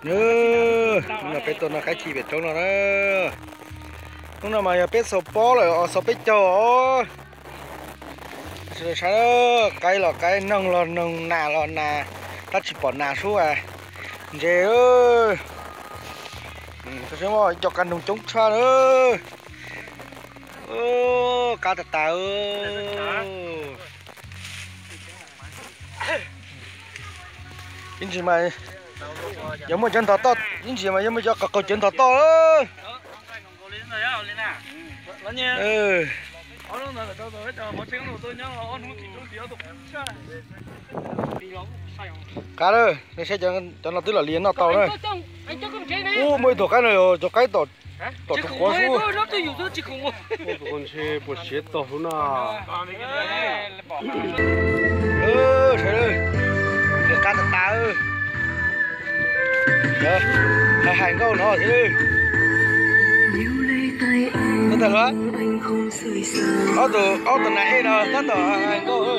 Hnub no peb tuaj noj qaib ci pem roob no na. Hnub no mas yog peb xaus pob lawm os, xaus peb caug os. Sawv daws saib, qaib los qaib, noog los noog, nas los nas, tab tsis pom nas sub as. Ntses, cov qab noog coob tshaj na. Qab tas tas. Ib ntsis mas yog muaj cov ntog toj, ib ntsis mas yog muaj cov qaug qaug cov ntog toj. Qab lawm, nej saib cov no twb los li noj tau na. Ub, muaj ib tug qaib no, cov qaib tom, tom tsuv quav sub. Tus ntshe puas siav tog hauv no. Sawv daws, nws qab tas tas. Hais hais nkauj no thiab. Tab tom, ob tug, ob tug nas ej no tab tom hais nkauj.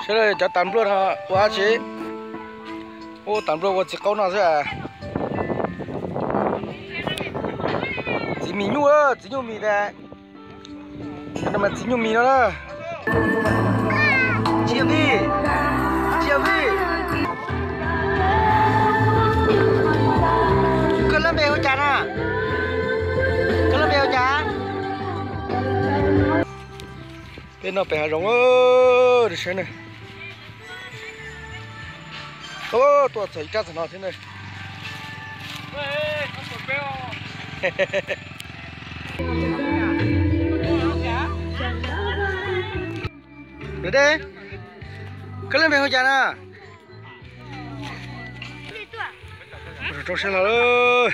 Sawv daws, cov tas npluaj no ua dab tsi? Ua tas npluaj ua txiv qaub noj xwb as. Txiv mis nyuj, txiv nyuj mis tas. Cov no mas txiv nyuj mis no na. Tsis yog vij, tsis yog vij. Koj lub npe hu cas na? Koj lub npe hu cas? Peb no pem hav zoov, saib na. Tuaj txog ib rab txog no thiab na. Dej, koj lub npe hu cas na? Rau siab los lawm.